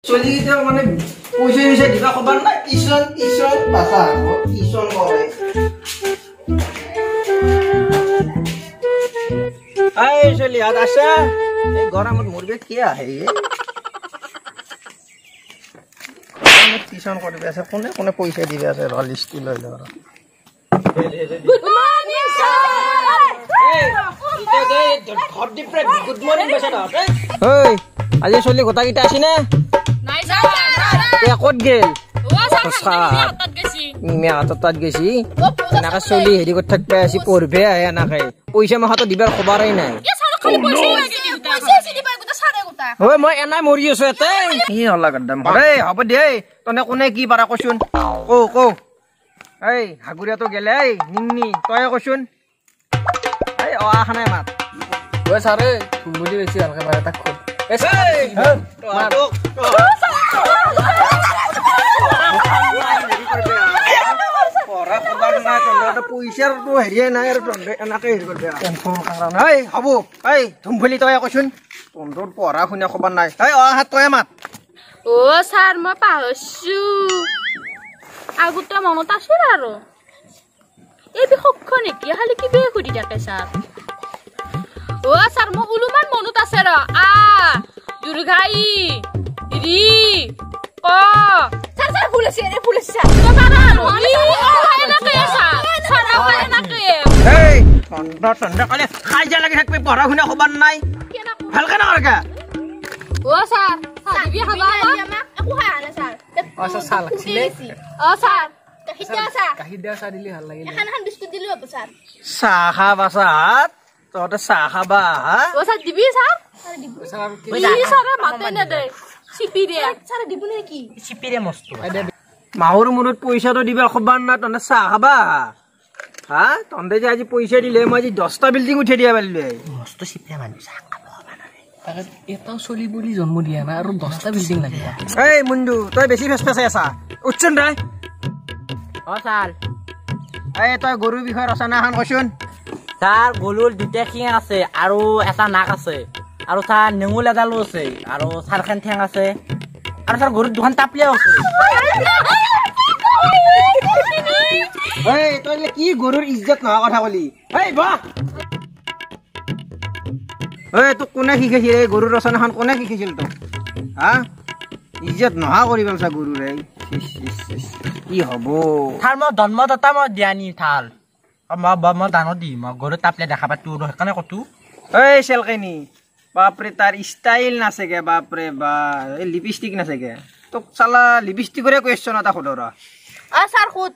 চলি এতিয়া মানে পইচা চইচা দিবা ক'বাৰ নাই, টিউচন টিউচন বাচা টিউচন কৰে। এই চলিহাত আছে, এই গৰমত মৰিবে কি আহে? গৰমত টিউচন কৰিব আছে, কোনে কোনে পইচা দিবে আছে ৰ লিষ্টটো লৈ ল। আজি চলি গোটাকেইটা আছে নে? ক'ত গেল? হাতত তাত গেছি। এনেকে চলি হেৰি কৰি থাকবে আছি, পঢ়বে আহে এনেকে পইচা মাখাটো দিবাৰ খবৰেই নাই। ঐ মই এনাই মৰি আছো এতে। কি হলা একদম। এই হ'ব দে, তনে কোনে কি পাৰা কচোন? কৌ কৌ। এই হাগুৰীয়াটো গেলে, এই নিংনি তয়ে কচোন। এই অ আহা নাই মাত। ঐ ছাৰে বুলি বেছি ভালকে পাৰে তাক খুব। পইচাৰটো হেৰিয়ে নাই আৰু তহঁতে এনেকে হেৰি কৰিবি কাৰণে। এই হ'ব, এই ধুমফুলি তয়ে কচোন, তহঁতৰ পঢ়া শুনা খবৰ নাই। এই অ হাত তয়ে মাত। অ ছাৰ মই পাহৰিছো, আগতে মনত আছিল আৰু। এই বিসক্ষ নেকি খালি কিবা সুধি থাকে ছাৰ। অ ছাৰ মোক ওলোমান মনত আছে ৰ। আ দুৰ্গা ই ৰি ক। ছাৰ ছাৰ ভুল আছে, ভুল আছে ছাৰ। কাজিয়া লাগি থাকবি, পঢ়া শুনা খবৰ নাই, ভালকে নকৰকে। অ ছাৰ চাহ দিবি খাবা? একো খাই আহা নাই ছাৰ। অ ছাৰ চাহ লাগছিলে। অ ছাৰ গাখীৰ দিয়া চাহ, গাখীৰ দিয়া চাহ দিলে ভাল লাগিল। এখন এখন বিস্কুট দিলো হ'ব ছাৰ। চাহ খাবা ছাৰ? তহঁতে চাহ খাবা? হা অ ছাৰ দিবি ছাৰ? ছাৰে মাতে নেদে, চিপি দে ছাৰে। দিব নেকি? চিপি দে মস্ত। মাহৰ মূৰত পইচাটো দিবা খবৰ নাই, তহঁতে চাহ খাবা? হা তহঁতে যে আজি পইচা দিলে মই আজি 10টা বিল্ডিং উঠাই দিয়া পাৰিলো। মস্ত চিপে মানুহ চাহ খাব। এটাও চলি বুলি জন্ম দিয়া নাই আৰু 10টা বিল্ডিং লাগিব। এই মুন্দু তই বেছি ফেচ ফেচাই আছা, উঠচোন তই। অ ছাৰ। এই তই গৰুৰ বিষয়ে ৰচনা এখন কচোন। ছাৰ গৰুৰ দুটা শিং আছে আৰু এটা নাক আছে, আৰু ছাৰ নেঙুল এডালো আছে, আৰু চাৰখন ঠেং আছে, আৰু ছাৰ গৰুৰ দুখন টাপলিয়াও আছে। এই তই কি গৰুৰ ইজ্জত নোহোৱা কথা কলি? এই বাহ, এই তোক কোনে শিকাইছিল এই গৰুৰ ৰচনাখন? কোনে শিকাইছিল তোক? হা ইজ্জত নোহোৱা কৰি পেলাইছা গৰুৰে। কি হ'ব ছাৰ? মই জন্মদাতা মই দিয়া নি থাল মই ডাঙৰ দি মই গৰুৰ টাপলে দেখা পাতো, সেইকাৰণে কতো। এই চেলকেনি বাপৰে, তাৰ ষ্টাইল নাচেগে বাপৰে বা, এই লিপষ্টিক নাচেগে। তোক চালা লিপষ্টিকৰে কুৱেশ্যন এটা সোধ ৰ। অ ছাৰ সোধ।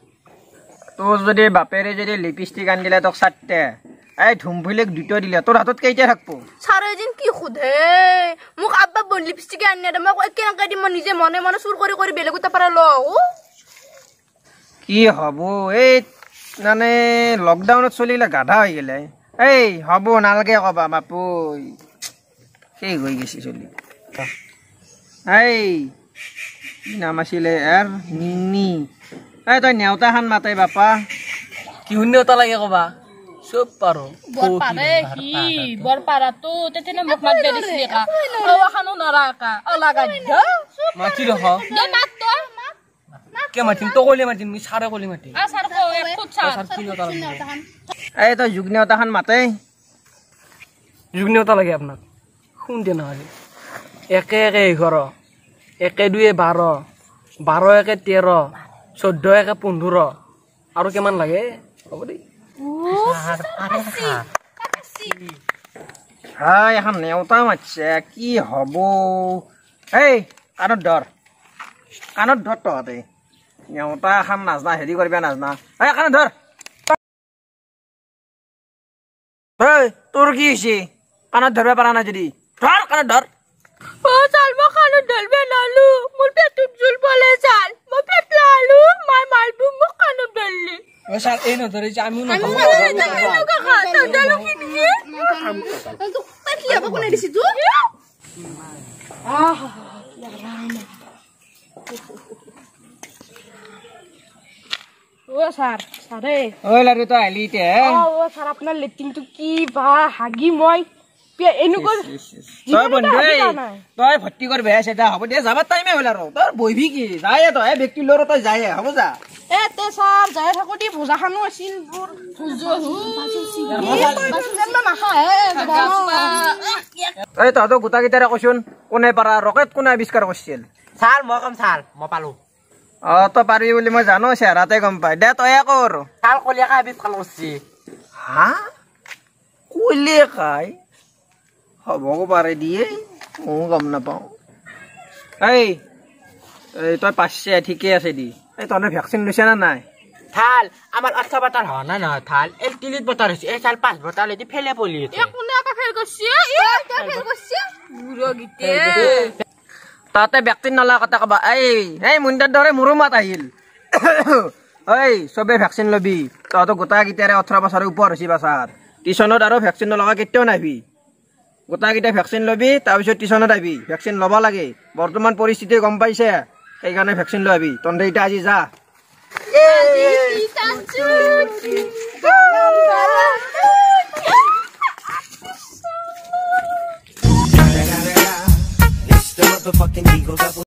তোৰ যদি বাপেৰে যদি লিপষ্টিক আনি দিলে তোক চাৰিটা, এই ধুমফুলিক দুটা দিলে, তোৰ হাতত কেইটা থাকব? ছাৰে যেন কি সোধে মোক, আব্বা বন লিপষ্টিক আনি দে, মই কেনেকে দিম? মই নিজে মনে মনে চুৰ কৰি কৰি বেলেগৰ পৰা লওঁ। কি হ'ব এই মানে লকডাউনত চলিলে গাধা হৈ গেলে। এই হ'ব নালাগে কবা বাপুই, শেষ হৈ গৈছে চলি। এই কি নাম আছিলে এৰ? নিনি। এই তই নেওতাখন মাতে বাপা। কি নেওতা লাগে কবা? চব পাৰো। বৰ পাৰে সি, বৰ পাৰাটো তেতিয়া মোক মাতবে দিছিলি কা। অৱাখানো নৰা কা অলা গাধ্য। মাতি ৰখ। দে মাত তই। কে মাতিম? তই কলি মাতিম, ছাৰে কলি মাতিম। আ ছাৰ কও, খুদ ছাৰ। কি নেওতা লাগিব? এই তই যুগ নেওতাখন মাতে। যুগ নেওতা লাগে আপোনাক? শুন দে নহ'লে। 1 1 11, 1 2 12, 12 1 13, 14 1 15, আৰু কিমান লাগে হ'ব দেই। হাই এখন নেওতা মাতছে, কি হ'ব? এই কাণত ধৰ, কাণত ধৰ তহঁতে। নেওতা এখন নাজনা হেৰি কৰিবা নাজনা। এই কাণত ধৰ। এই তোৰ কি হৈছে? কাণত ধৰিব পৰা নাই যদি ধৰ, কাণত ধৰ। অ ছাৰ মই কাণত ধৰবে নালো, মোৰ পেটত জোল পলে ছাৰ, মই পেট লালো, মাই মাৰব মোক কাণত ধৰলি। অ ছাৰ এই নধৰে যে আমিও নধৰো। কোনে দিছি তোক? অ ছাৰ, ছাৰে। ঐ লাৰু তই আহিলি এতিয়া? অ ছাৰ আপোনাৰ লেট্ৰিনটো কি বা হাগি মই এনেকুৱা তই বন্ধু তই ভৰ্তি কৰি বেয়া আছে হ'ব দে যাবাৰ টাইমে হ'ল আৰু তোৰ বহিবি কি যায় তই ব্যক্তি লৰ তই যায় হ'ব যা। এ তে ছাৰ যাই থাকোঁতে ভোজাখানো আছিল এই তহঁতক গোটাকেইটাৰে কৈছোন কোনে পাৰা ৰকেট কোনে আৱিষ্কাৰ কৰিছিল? ছাৰ মই কম ছাৰ, মই পালো। অ তই পাৰিবি বুলি মই জানো, চেহেৰাতে গম পাই। দে তয়ে কৰ। ছাৰ কলিয়াকা আৱিষ্কাৰ কৰিছে। হা কলিয়াকাই হ'ব পাৰে দিয়ে, ময়ো গম নাপাওঁ। এই তই পাইছে ঠিকে আছে দি। এই তহঁতে ভেকচিন লৈছে নে নাই? থাল আমাৰ 8 বটাৰ হোৱা নাই নহয় থাল, এই 3 বটাৰ হৈছে। এই চাল 5 বটাৰ এটি ফেলে পলি তাতে ভেকচিন নলা কথা কবা। এই এই মুণ্ডাৰ দৰে মোৰো মাত আহিল। এই চবে ভেকচিন ল'বি, তহঁতৰ গোটাকেইটাৰে 18 বছৰৰ ওপৰ হৈছে বাছাত। টিউচনত আৰু ভেকচিন নলগা কেতিয়াও নাহিবি। গোটাকেইটা ভেকচিন ল'বি, তাৰপিছত টিউচনত আহিবি। ভেকচিন ল'ব লাগে, বৰ্তমান পৰিস্থিতি গম পাইছে, সেইকাৰণে ভেকচিন লৈ আহিবি। তহঁতে এতিয়া আজি যা। It's the motherfucking Eagle Double.